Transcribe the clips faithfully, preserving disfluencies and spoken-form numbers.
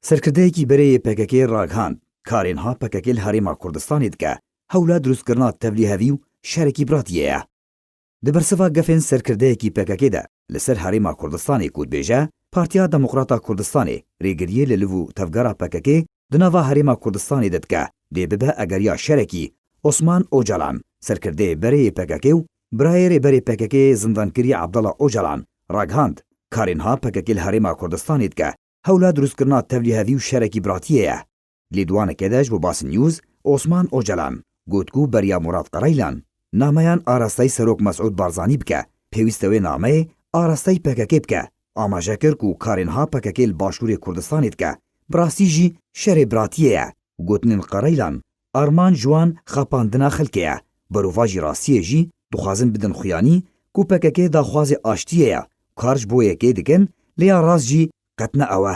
Serkirdeyekî berê yê P K K ragihand, karên ha P K K li Herêma Kurdistanê dike, hewla dirustkirina tevlîhevî û şerekî biratiyê ye. Di bersiva gefên serkirdeyekî P K K de li ser Herêma Kurdistanê ku dibêje, Partiya Demokrata Kurdistanê rêgiriyê li liv û tevgera P K K di nava Herêma Kurdistanê de dike, dê bibe egeriya şerekî. Osman Ocalan, serkirdeyê berê yê P K K û birayê rêberê P K K zindankirî Abdullah Ocalan ragihand, karên ha P K K li Herêma Kurdistanê dike, hewla dirustkirina tevlîhevî û şerekî biratiyê ye. Lêdwaneke de ji bo Basî News, Osman Ocalan got ku beriya Murat Qereylan nameyan arasteyî Serok Mesûd Barzanî bike, pêwîst e wê nameyê arasteyî P K K bike. Amaje kir ku karên ha P K K li Başûrê Kurdistanê dike, bi rastî jî şerê biratiyê ye. Gotinên Qereylan armanc ji wan xapandina xelkê ye. Berovajî rastiyê jî dixwazin bidin xuyanî ku P K K daxwazê aştiyê ye, kar ji bo yekê dikin, lê ya rast jî qet ne ew e.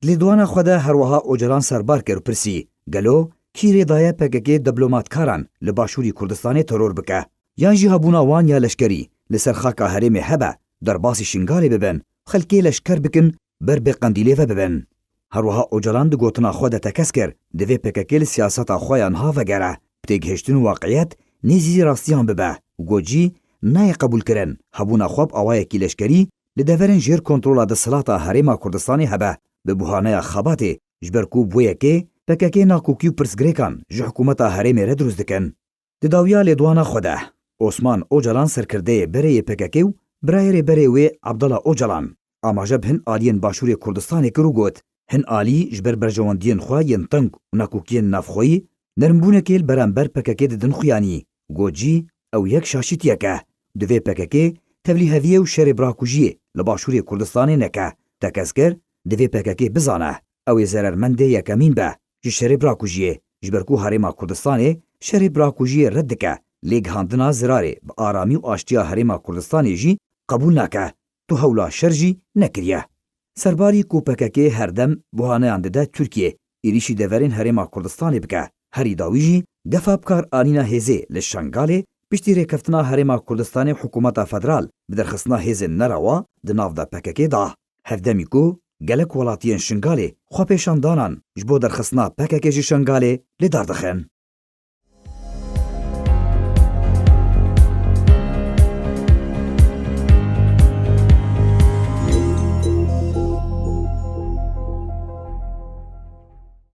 Lêdwana xwe de herwiha Ocalan serbar kir û pirsî, gelo kî rê daye P K K diplomatkaran li Başûrî Kurdistanê teror bike? Yan jî hebûna wan ya leşkerî li ser xaka herêmê hebe, derbasî Şingalê bibin, xelkê leşker bikin, ber bê Qendîlê ve bibin. Herwiha Ocalan di gotina xwe de tekez kir, divê P K K li siyaseta xwe ya niha vegere, bi têgihiştin û waqiyet nêzî rastiyan bibe û got jî nayê qebûlkirin hebûna xwe bi awayekî leşkerî li deverên jêr kontrola desthilata Herêma Kurdistanê hebe, bi buhaneya xebatê, ji ber ku bi wê yekê P K K nakokî û pirsgirêkan ji hikûmeta herêmê re dirust dikin. Di dawiya lêdwana xwe de, Osman Ocalan serkirdeyê berê yê P K K û birayê rêberê wê Abdullah Ocalan amaje bi hin aliyên Başûrê Kurdistanê kir û got, hin alî ji ber berjewendiyên xwe yên teng û nakokiyên navxweyî nermbûnekê li beramber P K K didin xuyanî. Got jî, ew yek şaşîtiyek e. Divê P K K tevlîheviyê û şerê birakujiyê li Başûrê Kurdistanê neke. Tekez kir, divê P K K bizane, ew ê zerermendê yekemîn be ji şerê birakujiyê, ji ber ku Herêma Kurdistanê şerê birakujiyê red dike, lê gihandina zirarê bi aramî û aştiya Herêma Kurdistanê jî qebûl nake. Tu hewla şer jî nekiriye. Serbarî ku P K K her dem buhaneyan dide Tirkiyê, êrîşî deverên Herêma Kurdistanê bike. Herî dawî jî gefa bikaranîna hêzê li Şengalê piştî rêkeftina Herêma Kurdistanê û hikûmeta federal bi derxistina hêzên nerewa di nav de P K K da. Hevdemî ku gelek welatiyên Şingalê xwepêşandanan ji bo derxistina P K K ji Şengalê li dar dixin.